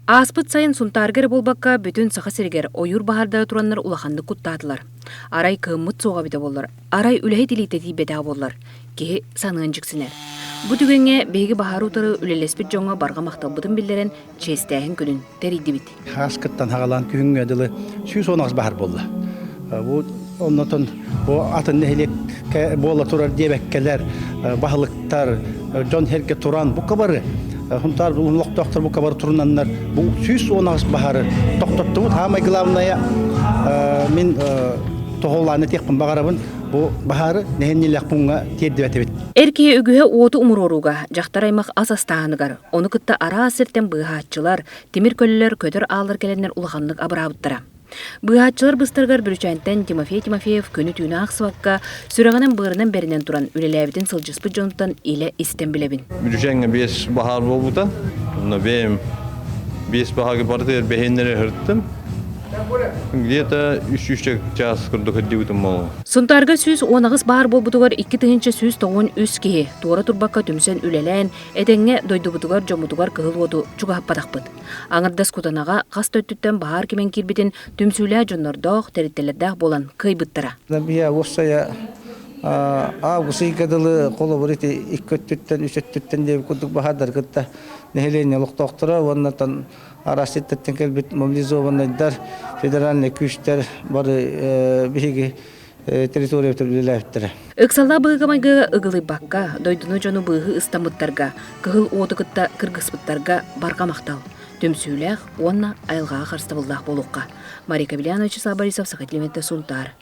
Ааспыт сайын Сунтаарга эрэ буолбакка, бүтүн Саха сиригэр ойуур баһаардара тураннар улаханнык куттаатылар. Арай кыһыммыт суоҕа эбитэ буоллар, арай үлэһит илиитэ тиийбэтэҕэ буоллар, киһи саныан дьиксинэр. Бу түгэҥҥэ биһиги баһаары утары үлэлэспит дьоҥҥо барҕа махталбытын биллэрэн, чиэстээһин күнүн тэрийдибит. Хааскыттан хагалаан күһүҥҥэ дылы 118 баһар буолла. Бу оннотон бу атын нэһилиэккэ буола турар диэбэккэлэр, баһылыктар, дьон сэргэ туран бука бары Хунтаар олохтоохтор бука бары турунаннар бу 118 баһары тохтоттубут. Хаамай главное мин тоһоҕолоон этиэхпин баҕарабын бу баһаары нэһилиэнньэлээх пууҥҥа тиэрдибэтибит. Эр киһи үгүһэ уоту умуруорууга, дьахтар аймах ас астааһыныгар, ону кытта араас сиртэн быыһааччылар, тимир көлөлөр, көтөр ааллар кэлэннэр улаханнык абыраабыттара. Быыһааччылар быстарыгар Бүрүчээнтэн Тимофей Тимофеев күнү-түүнү аахсыбакка, сүрэҕинэн-быарынан бэринэн туран үлэлээбитин сылдьыспыт дьонтон илэ истэн билэбин. Бүрүчээҥҥэ биэс баһаар буолбута. Онно бэйэм биэс баһаарга барытыгар бэһиэннэри ыһырттым. Где-то үс сүүсчэ чаас курдук сылдьыбытым буолуо. Сунтаарга 118 баар буолбутугар 2193 киһи туора турбакка түмсэн үлэлээн, этэҥҥэ дойдубутугар, дьоммутугар кыһыл уоту чугаһаппатахпыт. Аҥардас Кутанаҕа хас да өттүттэн баһаар кимэн киирбитин түмсүүлээх дьоннордоох, тэрилтэлэрдээх буолан кыайбыттара. Биһиэ уопсайа август ыйга дылы холобур ити икки өттүттэн, үс өттүттэн диэбит курдук баһаардар кытта нэһилиэнньэ олохтоохторо уонна араас сирдэттэн кэлбит мобилизованнайдар, федеральнай күүстэр бары биһиги территориябытыгар үлэлээбиттэрэ. Ыксаллаах быһыыга-майгыга ыгылыйбакка, дойдуну дьону быыһыы ыстаммыттарга, кыһыл уоту кытта кыргыспыттарга барҕа махтал, түмсүүлээх уонна айылҕаҕа харыстабыллаах буолуохха. Мария Кобелянович Борисов, Саха Сунтаар.